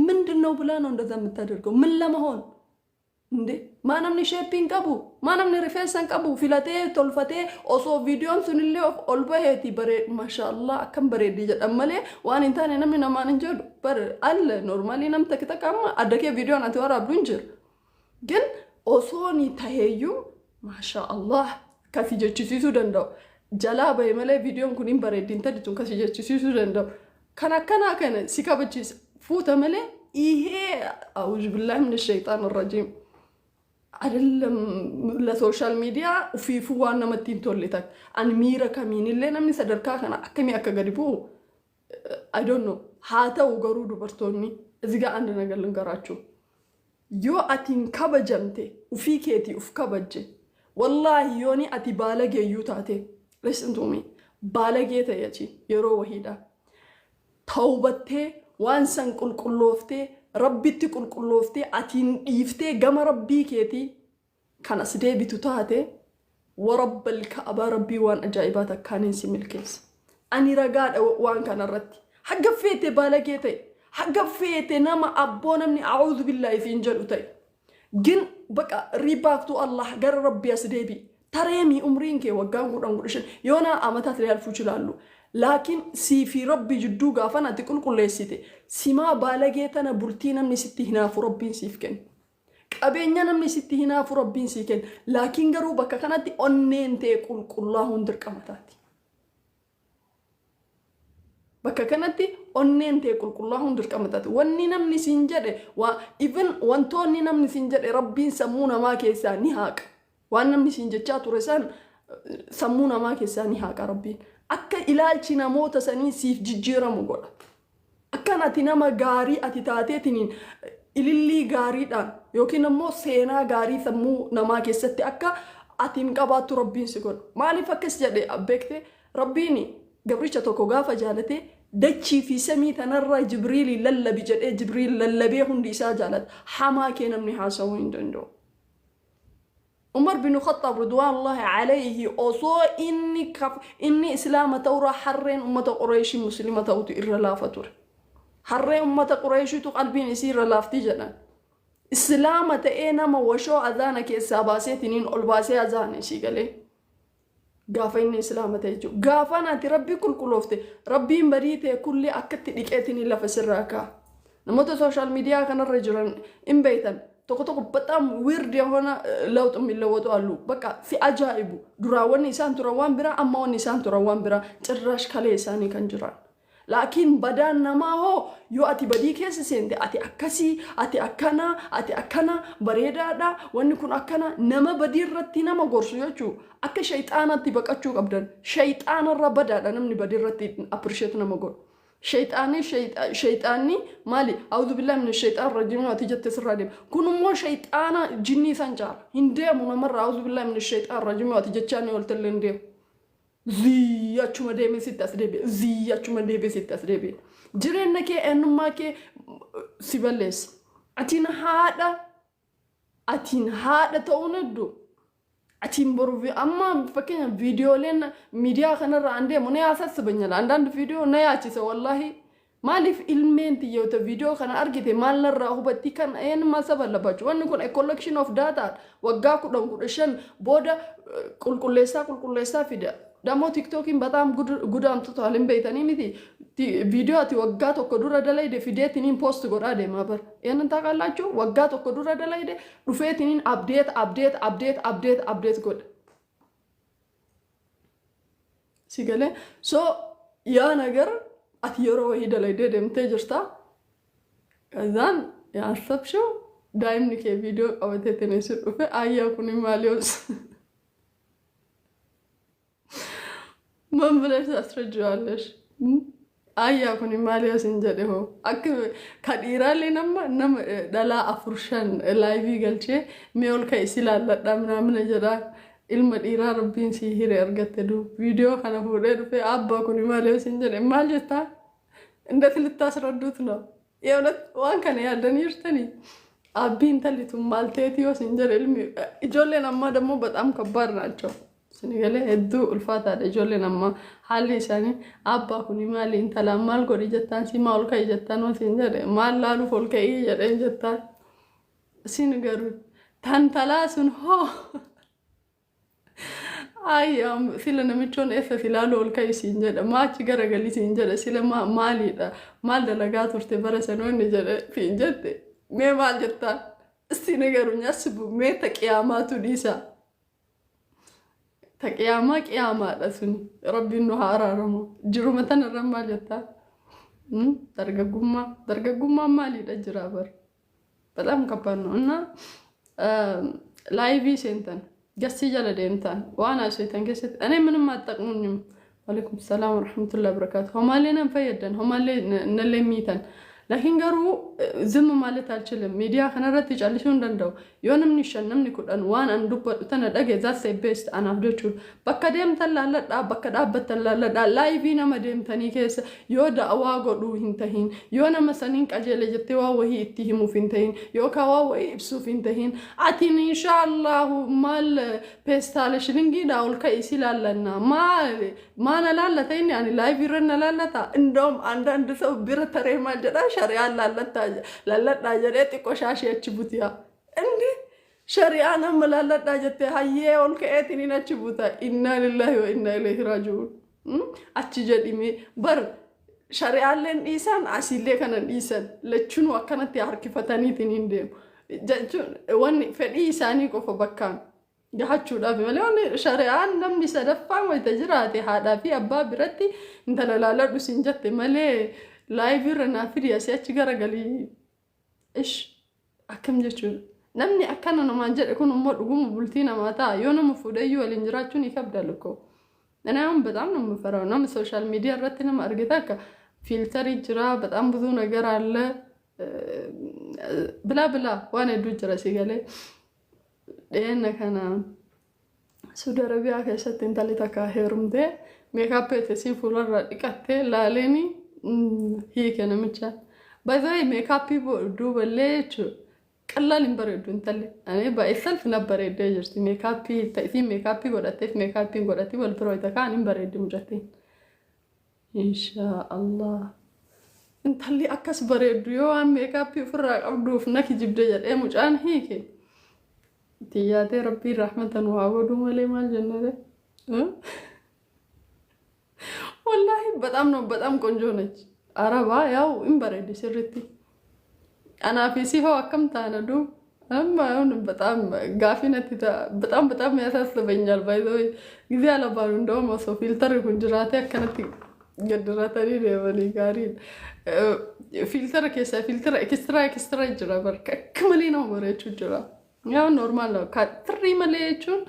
ምንድን ነው ብላ ነው እንደዛ የምታደርገው? ምን ለመሆን እንዴ? Maa namni shape hin qabu? Maa namni rifeensa hin qabu? Filatee tolfatee osoo viidiyoon sunillee of ol baheeti baree maashaallah akkam bareeddi jedhan malee waan hin taane namni namaan hin jedhu. Bare alle normally nam takka takka amma adda kee viidiyoon ati waraabdu hin jiru. ግን osoo ni taheeyyuu maashaallah kasi jechisiisuu danda'u. Jalaa bahe malee viidiyoon kun hin bareeddi hin taddi tun kasi jechisiisuu danda'u. Kan akkanaa kana si kabachiisa fuuta malee ይሄ أعوذ بالله من الشيطان الرجيم. አይደለም ለ social media ufiifuu waan namatti hin tolle takka. Ani miira kamiinillee namni sadarkaa kana akkamii akka gadi bu'u I don't know. Haa ta'u garuu dubartoonni እዚህ ጋር አንድ ነገር ልንገራችሁ። Yoo ati hin kabajamte, ufii keetii uf kabajje, wallaahi yooni ati baalageeyyuu taate, listen to me, baalagee ta'e achi yeroo wahiidha. Tawbattee waan san qulqullooftee, Rabbitti qulqullooftee, atiin dhiiftee gama Rabbii keetii kan as deebitu taate, ورب الكعبة Rabbii waan ajaa'ibaa takkaaniin si milkeessa. Ani ragaadha waan kanarratti. Hagga feete baalagee ta'e, hagga feete nama abboo namni أعوذ بالله siin jedhu ta'e. ግን በቃ reback to Allah, gara Rabbii as deebi. Tareemii umriin kee waggaan 10, 15 yoona amataat ሊያልፉ ይችላሉ. Laakiin sii fi Rabbi jidduu gaafan ati qulqulleessite simaa baalagee tana bultii namni sitti hinaafu Rabbiin siif kenna. Qabeenya namni sitti hinaafu Rabbiin sii kenna. Laakiin garuu bakka kanatti onneen ta'e qulqullaa'uun dirqama taati. Bakka kanatti onneen ta'e qulqullaa'uun dirqama taati. Wanni namni siin jedhe waa even wantoonni namni siin jedhe Rabbiin sammuu namaa keessaa ni haaqa. Waan namni siin jechaa ture san sammuu namaa keessaa ni haaqa Rabbiin. Akka ilaalchi namoota sanii siif jijjiiramu godha. Akkan ati nama gaarii ati taateetiniin ilillii gaariidhaan yookiin ammoo seenaa gaarii sammuu namaa keessatti akka ati hin qabaattu Rabbiin si godha. Maaliif akkas jedhe beekte? Rabbiin gabricha tokko gaafa jaalate dachii fi samii tanarra Jibriilii lallabi jedhee Jibriil lallabee hundi isaa jaalata. Hamaa kee namni haasawuu hin danda'u. Umar bin Khattab رضوان الله عليه osoo inni islaama ta'urraa harreen ummata Qureeshii muslima ta'utu irra laafa ture. Harree ummata Qureeshiitu qalbiin isii irra laafti jedhan. Islaama ta'ee nama washoo azaana keessaa baaseetiniin ol baasee azaana isii galee. Gaafa inni islaama ta'e jechuudha. Gaafa ati Rabbii qulqulloofte Rabbiin badii ta'e kulli akkatti dhiqeetiniin lafa sirraa kaa'a. Namoota social media kanarra jiran hin beektan. Tokko tokko በጣም weird የሆነ ለውጥ የሚለወጡ አሉ። በቃ si ajaa'ibu. Duraa wanni isaan turan waan biraa, amma wanni isaan turan waan biraa, ጭራሽ kalee isaanii kan jiran. Laakiin badaan namaa hoo yoo ati badii keessa seente, ati akkasii, ati akkana, ati akkana bareedaadha, wanni kun akkana, nama badii irratti nama gorsu jechuu akka shayxaanatti baqachuu qabdan. Shayxaanarra badaadha namni badii irratti appreciate nama godhu. Shayxaanni shayxaanni maali? أعوذ بالله من الشيطان الرجيم ati jette sirraa deema. Kun immoo shayxaana jinnii san caala. Hin deemu namarra أعوذ بالله من الشيطان الرجيم ati jechaa ni ooltallee hin deemu. Zii achuma deemee sitti as deebi'e. Zii achuma deemee sitti as deebi'e. Jireenya kee, eenyummaa kee si balleessa. Atiin haadha ta'uun hedduu. Atiin boru amma fakkeenya viidiyooleen miidiyaa kanarra an deemu na ያሳስበኛል። አንዳንድ ቪዲዮ na yaachisa wallahi. Maaliif ilmeen xiyyoota viidiyoo kana argite maal narraa hubatti kan eenyummaa saba አለባቸው. Wanni kun a collection of data waggaa 10, 15 booda qulqulleessaa qulqulleessaa fida. ደግሞ TikTokiin በጣም ጉድ አምጥቷል hin beeytanii miti. Viidiyoo ati waggaa tokko dura dalayde fideetiniin post godhaa deemaa bar. ይህንን ታውቃላችሁ? Waggaa tokko dura dalayde dhufeetiniin update, update, update, update, update godha. Si galee? So ያ ነገር ati yeroo wahii dalaydee deemtee jirta. ከዛን ያሰብሽው daa'imni kee viidiyoo qabateetiin si dhufe ayyaa kuni maali? ምን ብለሽ ታስረጂዋለሽ? Ayyaa, kun maali asin jedhe hoo akka ka dhiiraallee nama nama dhalaa afur shan live galchee mee ol ka'e si laalladha ምናምን jedha. Ilma dhiiraa Rabbiin sii hire argatte duub viidiyoo kana fuudhee dhufee abbaa, kun maali asin jedhe, maal jettaa? እንዴት ልታስረዱት ነው? የእውነት waan kana yaaddanii jirtanii? Abbii, intalli tun maal teeti yoo sin jedhe ilmi ijoolleen ammaa ደግሞ በጣም ከባድ ናቸው። Sinigalee hedduu ulfaataadha ijoolleen ammaa haalli isaanii. Abbaa, kuni maali? Intalaan maal godhi jettaan, si maa ol ka'i jettaan, yoo sin jedhe maal laaluuf ol ka'ii jedheen jettaan. Sin garuu tantalaa sun hoo ayyaa sila namichoon eessa filaalu ol ka'i siin jedha, maachi garagalii siin jedha, sila maaliidha, maal dalagaa turte bara sanoonni jedhe siin jette, mee maal jettaan? Isti ንገሩኝ፣ አስቡ, mee ta qiyaamaatu dhiisa. Ta qiyaamaa qiyaamaadha suni, Rabbiin nu haa araaramu. Jiruma tanarra maal jettaa? Dargaggummaa, dargaggummaan maaliidha jira bar, በጣም ከባድ ነው. እና live seentan, guest jala deemtan, waan haasoftan keessatti እኔ ምንም አትጠቅሙኝም። ወአለይኩም ሰላም ወረሕመቱላሂ ወበረካቱ። Homaallee nan fayyadan, homaallee nallee miitan. Laakiin garuu ዝም ማለት አልችልም. Miidiyaa kanarratti callisuu hin danda'u. Yoo namni 5, namni 10 waan an dubbadhu tana dhage, that's the best anaaf jechuudha. Bakka deemtan laalladhaa, bakka dhaabbattan laalladhaa, live nama deemtanii keessa yoo da'awaa godhuu hin tahin, yoo nama saniin qajeele jettee waa wahii itti himuuf hin tahin, yookaan waa wahii ibsuuf hin tahin, atiin inshaallahu maal peestaala shilingiidhaa ol ka'ii si laallannaa, maal maana laallata inni ani live irra na laallata. እንደውም አንዳንድ ሰው bira taree maal jedhaa, shari'aan laalladhaa jedhee xiqqoo shaashii achi butiyaa. Inni shari'aan amma laalladhaa jettee hayyee ol ka'eetiin achi buta. Innaa lillaahi wa innaa ilayhi raaji'uun. Achi jedhimee bar shari'aalleen dhiisan, asiillee kana dhiisan, lachinuu akkanatti harkifataniitiin hin deemu. Jechuun wanni fedhii isaanii qofa bakkaan gahachuudhaaf malee, wanni shari'aan namni sadaffaan wayita jiraate haadhaa fi abbaa biratti intala laaladhu siin jette malee, live irra naa fidi, asii achi garagalii ish akkam jechuudha. Namni akkana namaan jedhe kun immoo dhuguma bultii namaa ta'a? Yoo nama fuudheyyuu waliin jiraachuun ni kabda lukkoo. እኔ አሁን በጣም ነው የምፈራው። nama social media irratti nama argite akka filter jira, በጣም ብዙ ነገር አለ, bla bla, waan hedduu jira si galee. Dhiyeenya kana Saudi Arabiyaa keessatti intalli takka heerumtee makeup isiin fuularraa dhiqattee laaleeni hiike namicha. By the way, makeup duuballee jechuudha. ቀላል hin bareeddu intalli. Ani baay'ee na bareeddee jirti. Makeup isiin makeup godhatteef makeup godhattee wal bira wayita kaan hin bareeddi mucattiin. Inshaallah. Intalli akkas bareeddu yoo waan makeup ofirraa qabduuf na kijibde jedhee mucaan hiike. Xiyyaatee Rabbiin rahmata nu haa godhu malee maal jennare? Wallaahi በጣም ነው፣ በጣም ቆንጆ ነች። አረባ ያው hin bareeddi sirriitti. Anaaf isii hoo akkam taana duub? Amma አሁን በጣም gaafii natti ta'a. በጣም በጣም ያሳስበኛል። By the way, ጊዜ alabaanu እንደውም osoo filterri kun jiraate akkanatti gaddiratanii deemanii gaariidha. Filtera keessaa filtera extra extra jira barka, akka malee nama bareechuu jira. Yaa normal tirrii malee jechuun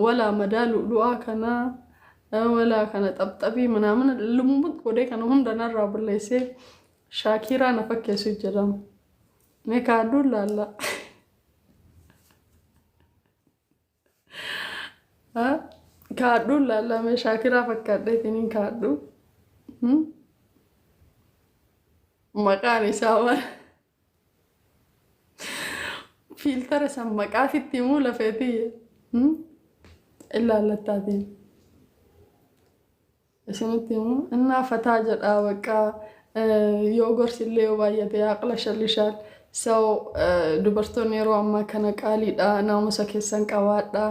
walaa madaalu du'aa kanaa walaa kana xapxabii ምናምን ልሙጥ godhee kana hunda narraa balleessee Shaakiraa na fakkeessu jedhama. Mee kaadduun laalla. Kaadduun laalla, mee Shaakiraa fakkaadheetiin kaadhu. Maqaan isaa maal? Filtera san maqaa sitti himuu lafeetii ilaallattaatiin. Isinitti himuu innaa fataa jedhaa bakka yoo gorsillee yoo baay'ate aqla shallishaal. So dubartoonni yeroo ammaa kana qaaliidha, naamusa keessan qabaadha.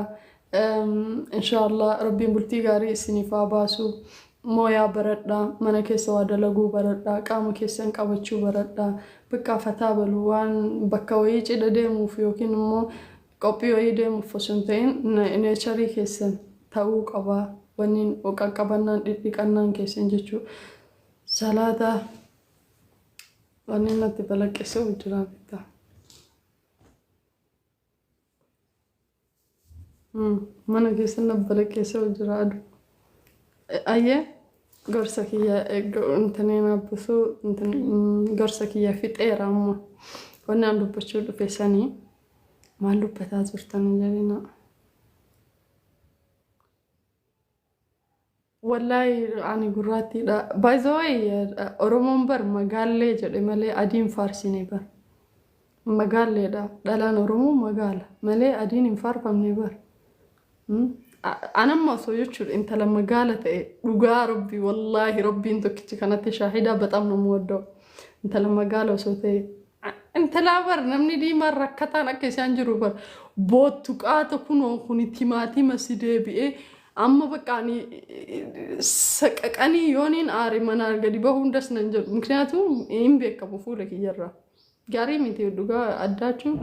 Inshaallah Rabbiin bultii gaarii isiniif haa baasu. Mooyaa baradha, mana keessa waa dalaguu baradha, qaama keessan qabachuu baradha. Bakka fataa balu waan bakka wayii cidha deemuuf yookiin immoo qophii wayii deemuuf osoo hin ta'in nature keessan ta'uu qaba. Wanni qaqqabannaan dhidhiqannaan keessan jechuudha. Salaata wanni natti balaqqeessuu jira bittaa. Mana keessa na balaqqeessuu jira aduu. Ayyee, gorsa kiyya intaniin abbisuu, gorsa kiyya fixeera. Amma wanni an dubbachuu dhufe sanii maal dubbataa turtan jedhina. Wallaahi ani gurraattiidha. By the way, Oromoon bar magaallee jedhe malee adiin faarsine bar. Magaalleedha. Dhalaan Oromoo magaala malee adiin hin faarfamne bar. Anamma osoo jechuudha intala magaala ta'e, dhugaa Rabbii, wallaahi Rabbiin tokkichi kanatti shaahidaa, በጣም ነው የምወደው። Intala magaala osoo ta'e, intala bar namni diimaan rakkataan akka isaan jiru bar boottu qaata kunoo kuni timaatima si deebi'ee amma bakka ani saqaqanii yooniin aare manaa gadi bahuun das nan jedhu, ምክንያቱም hin beekamu fuula kiyyarraa. Gaarii miti dhugaa addaachuun.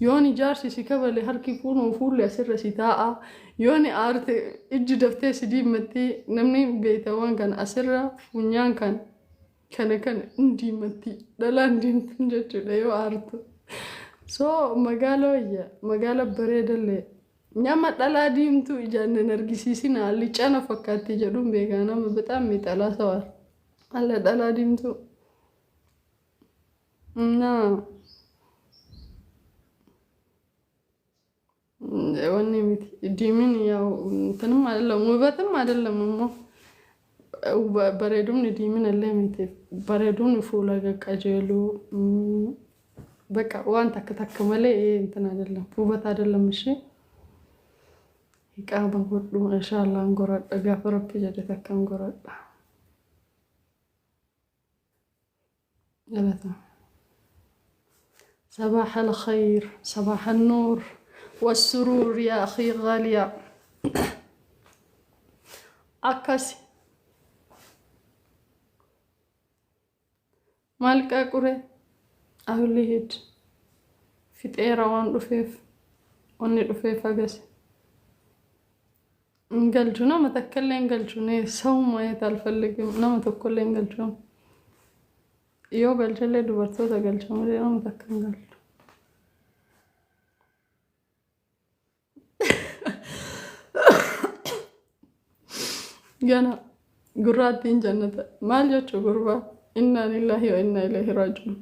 Yoon ijaarsi si kabale harki kunoo fuulli asirra si taa'a. Yoon aarte ijji daftee si diimatti. Namni beekawwan kan asirra funyaan kan kana kana hin diimatti, dhalaan diimtuun jechuudha yoo aartu. So magaala wayya, magaala bareedallee. Nama dhalaa diimtuu ijaan nan argisiisina, licana fakkaatti jedhuun beekaa. Nama በጣም የሚጠላ ሰው አለ dhalaa diimtuu. እና wanni miti diimin ያው እንትንም አይደለም ውበትም አይደለም immoo bareedumni diimin illee miti. Bareedumni fuula qaqqajeeluu በቃ waan takka takka malee እንትን አይደለም፣ ውበት አይደለም። እሺ, iqaama godhu inshallah goradha, gaafa Rabbi jedhe takkan goradha. Galata. صباح الخير، صباح النور والسرور يا أخي غالية. Akkasi maal qaaqure ahulli hid fixeera waan dhufeef, wanni dhufeef agasi hin galchu. Nama takkallee hin galchu. ሰው ማየት አልፈልግም። Nama tokkollee hin galchu. Yoo galchellee dubartoota galcha malee nama takka hin galchu. Gana gurraattiin jannata maal jechuu gurbaa? Innaa lillaahi wa innaa ilayhi raaji'uun.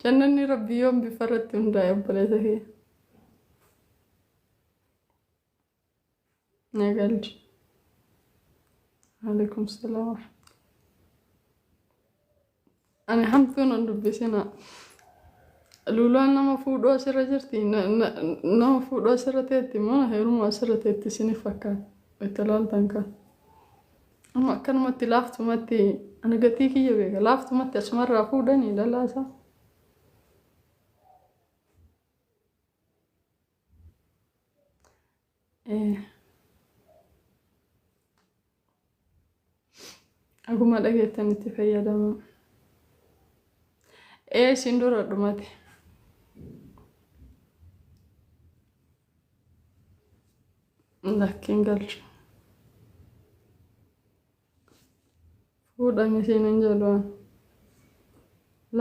Jannanni Rabbii yoom bifa irratti hundaa'e, obboleessa kiyya? Na galchi. Alaikum salaam. Ani hamtuun hin dubbisina. Luulaan nama fuudhuu asirra jirti. Nama fuudhuu asirra teetti moo heeruma asirra teetti isiniif fakkaata? Itti ilaaltan kan. Amma akkanumatti laaftumatti ani gatii kiyya beeka. Laaftumatti asumarraa fuudhanii dhalaasaa. Akkuma dhageettanitti fayyadamaa. Ee, isin dura dhumate. Lakkiin galchu. Fuudhame siin hin jedhu.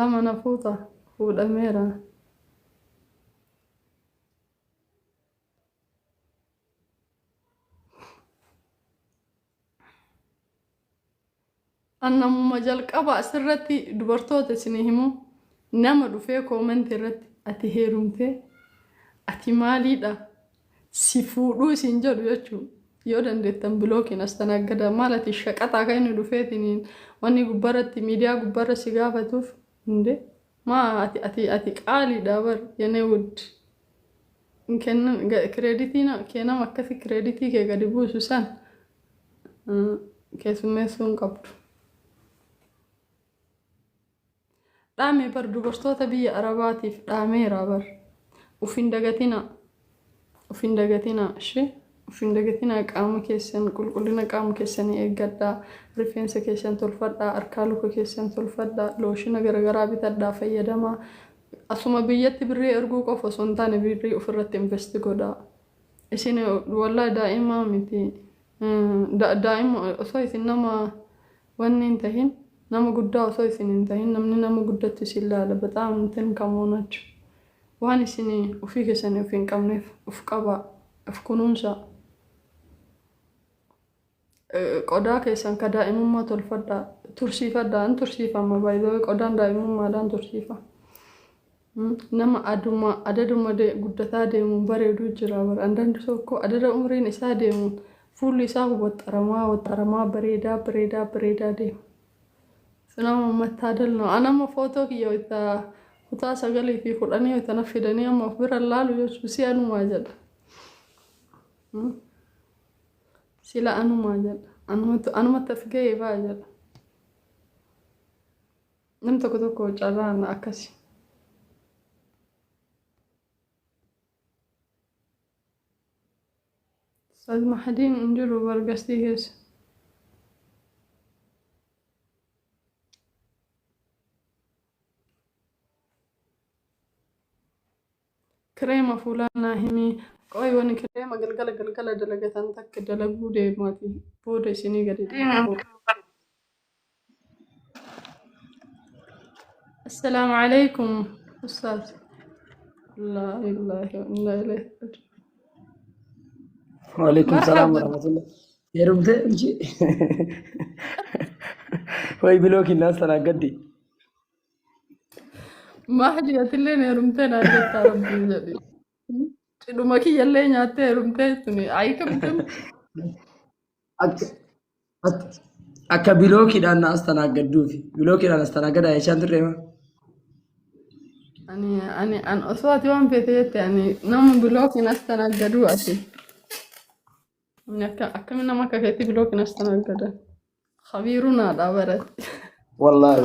Lama na fuuta, fuudhameera. Annamuma jalqaba asirratti dubartoota isinii himu, nama dhufee comment irratti "Ati heerumtee, ati maaliidha, si fuudhuu" isin jedhu jechuun, yoo dandeettan blockiin astanaggada. Maal ati shaqaxaa kan inni dhufeetiniin wanni gubbarratti miidiyaa gubbarra si gaafatuuf hundee maa ati qaaliidha bar የኔ ውድ. Credit kee nama akkasi credit kee gadi buusu san keessummeessuu hin qabdu. Dhaame bar, dubartoota biyya Arabaatiif dhaameera bar. Uf hin dagatina. Uf hin dagatina. Ishee uf hin dagatina. Qaama keessan, qulqullina qaama keessanii eeggadhaa. Rifeensa keessan tolfadhaa. Harkaa luka keessan tolfadhaa. Looshina garaagaraa bitadhaa, fayyadamaa. Asuma biyyatti birrii erguu qofa osoo hin taane birrii ofirratti invest godhaa. Isin wallaahi daa'ima miti. Daa'ima osoo isin nama wanni hin tahin, nama guddaa osoo isin hin tahin, namni nama guddatti isin ilaala. በጣም እንትን ከመሆናችሁ waan isin ofii keessanii of hin qabneef of qabaa, of kunuunsaa. Qodaa keessan ka daa'imummaa tolfadhaa, tursiifadhaa. An tursiifama baay'ee qodaan daa'imummaadhaan tursiifa. Nama aduma adaduma guddataa deemuun bareedu jira bara. አንዳንድ ሰው እኮ adada umriin isaa deemuun fuulli isaa waxxaramaa waxxaramaa bareedaa bareedaa bareedaa deema. Nama መታደል ነው. Anama footoo kiyya wayita kutaa 9 fi 10 wayita na fidanii amma of bira laalu jechuun si anumaa jedha. Sila anumaa jedha. Anumatti as ga'ee baa jedha. Nam tokko tokko carraan akkasi. Ustaaz Mahadiin hin jiru bargastii keessa. Kireema fuulaa naa himii. Qoy wani kireema galgala galgala dalagatan takka dalaguu deemaati. Booda isinii gadi dhiifama. Assalaamu alaikum Ustaaz. Laa ilaaha wa innaa ilayhi raaji'uun. Waalaikum salaam Marhaba. warahmatullah. Heerumtee እንጂ ወይ block እናስተናገድ። Mahdi atillee heerumtee naan jettaa rabbii jedhi. Cidhuma kiyyallee nyaattee heerumtee tuni ayi kamtum. Akka blockiidhaan na astanaaggadduufi blockiidhaan astanaaggadaa jechaan turre ma. Ani an osoo ati waan feete jette ani nama blockiin astanaaggaduu ati. Namni akka akkami nama akka keetti blockiin astanaaggadan. Khabiiruu naadhaa baratti. Wallaahi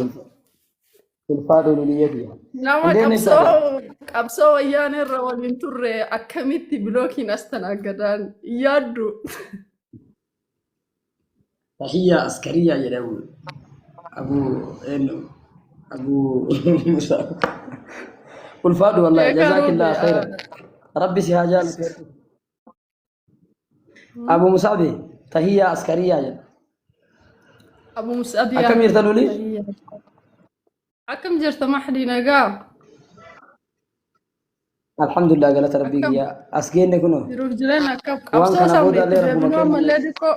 ulfaadhu luliyya kiyya. Nama እንዴት ነሽ qabsoo ታዲያ? Qabsoo wayyaanee irra waliin turre akkamitti blockiin astanaaggadaan yaaddu. Tahiyya askariya jedhamu Abu eenyu Abu Musa. Ulfaadhu wallaahi. Sheekaa Jazaakillaa Roobe. Khayran. Rabbi si haa jaalatu. Abu Musaabi tahiyya askariya jedha. Abu Mus'ab Akkam yaa. Jirta luli? Akkam jirta Mahdi, nagaa? Alhamdulillah, galata rabbii Akkam kiyya. As geenne kunoo. Jiruuf jireenya akkam Waan qabsoo kana sabni booda itti illee rabbuma deebinuu kennu. Ammallee xiqqoo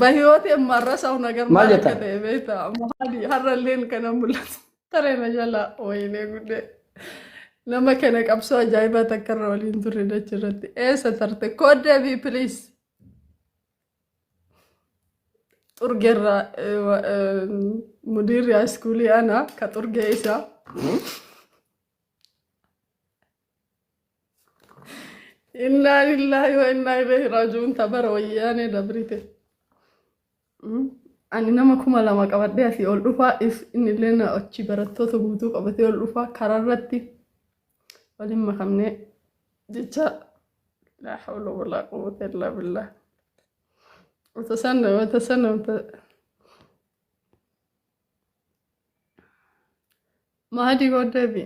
በህይወት የማረሳው ነገር Maal maal jetta? Akka ta'e beektaa? Maali har'alleen kana mul'atu. Tareena jala wayinee guddee. Nama kana qabsoo ajaa'ibaa takka irra waliin turre dachi irratti. Eessa tarte? Kooddee fi please. Xurgeerraa mudiirri haayiskuulii ana ka xurgee isaa. Innaa lillaahi wa innaa ilayhi raaji'uun tabara wayyaanee dabrite. Ani nama 2000 qabadhee asii ol dhufaa, inni illee na achi barattoota guutuu qabatee ol dhufaa, karaarratti waliin makamnee jecha laa hawla walaa quwwata illaa billah. Wata sana wata sana wata Mahdi goddeebi.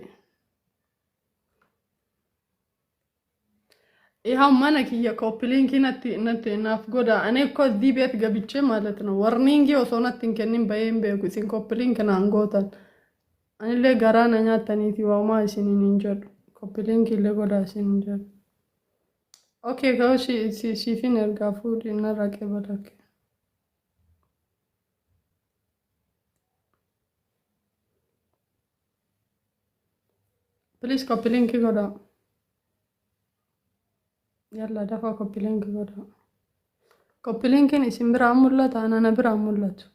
ይኸው mana kiyya copy link natti natti naaf godha. እኔ እኮ እዚህ ቤት ገብቼ ማለት ነው warning osoo natti hin kennin bahee hin beeku. Isin copy link naan gootan. Anillee garaa na nyaattaniiti waamaa isiniin hin jedhu. Copy link illee godhaa isin hin jedhu. Okay, ka'u siifin ergaa fuudhi narraa qeebalake. Please copy link godhaa. Yalla dafaa copy link godhaa. Copy linkiin isin biraan mul'ata, ana biraan mul'atu.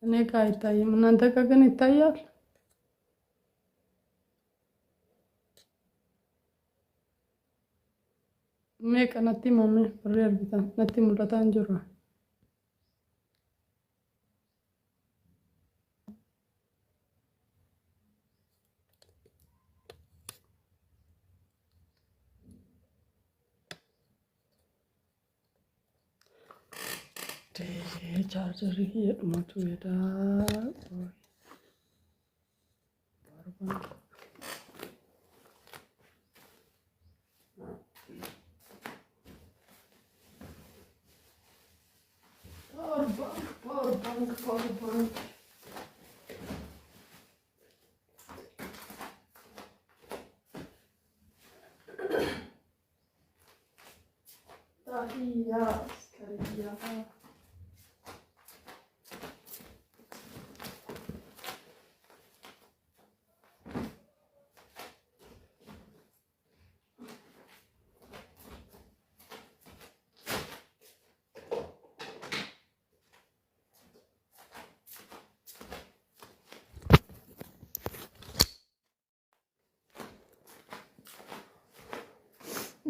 እኔ ጋ አይታይም። እናንተ ጋ ግን ይታያል። Meeqa natti himame warri argitan natti mul'ataa hin jiru. Chaarjarii kiyya dhumatu jedhaa. Power bank, power bank, power bank.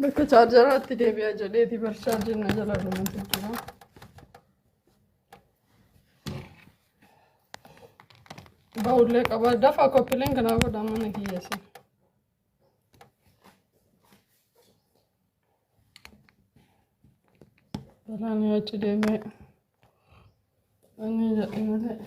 Bakka chaarjaraatti deebi'aa jedheeti bar chaarjiin na jala dhumatu jira. Ba'ullee qaba. Dafa koppileen kanaa godhaa mana kiyyeessa. Balaan yoo achi deemee inni jedhe malee.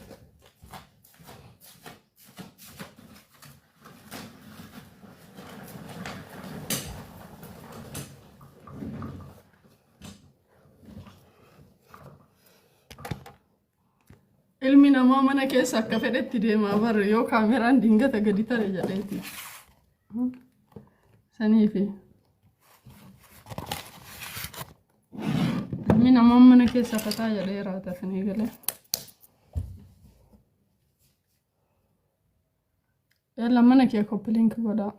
Ilmi namaa mana keessa akka fedhetti deemaa barre yoo kaameraan dingata gadi tare jedheeti. Saniifi. Ilmi namaa mana keessa fataa jedhee raata sanii galee. Yalla mana kee copy link godhaa.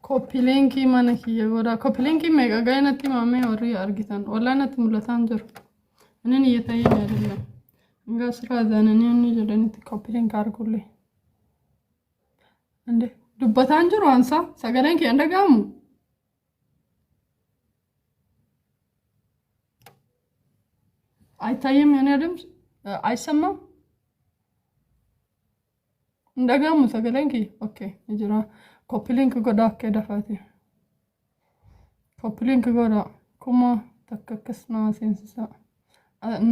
Copy linkii mana kiyya godhaa. Copy linkii meeqa ga'e natti himamee warri argitan. Walaa natti mul'ataa hin jiru. Inni እየታየኝ አይደለም። እንጋ ስራ ዘነኒ inni jedhanitti copy link argullee. እንዴ dubbataan jiru ansa sagaleen kee hin dhaga'amu? አይታይም? የኔ ድምፅ አይሰማም? Hin dhaga'amu sagaleen kiyya? Okay, ni jira. Copy link godhaa akka dafaati. Copy link godhaa. 1000 akkas nama seensisa.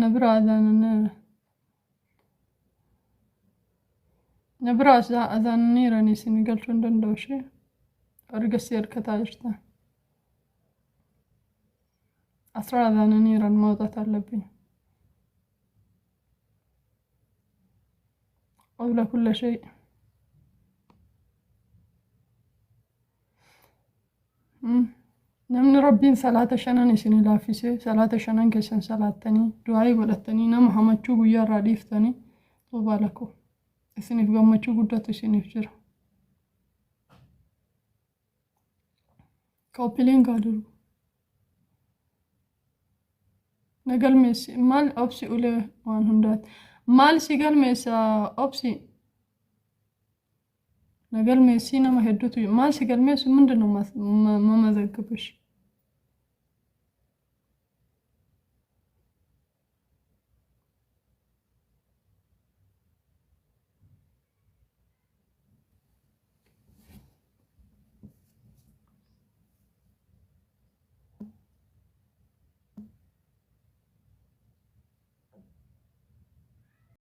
Na bira azaananiira. Na bira azaananiirani isin galchuu hin danda'u ishee. Ergasii harkataa jirta. አስራ አዛንኒረን ማውጣት አለብኝ። قبل كل شيء Namni Rabbiin salaata shanan isin laaffisee salaata shanan keessan salaattanii du'aayii godhattanii nama hamachuu guyyaa irraa dhiiftanii طوبى لكم isiniif gammachuu guddatu isiniif jira. Copy link አድርጉ. Na galmeessi maal obsi ulee waan hundaati. Maal si galmeessa obsi? Na galmeessi nama hedduutu maal si galmeessu ምንድን ነው መመዘግብሽ?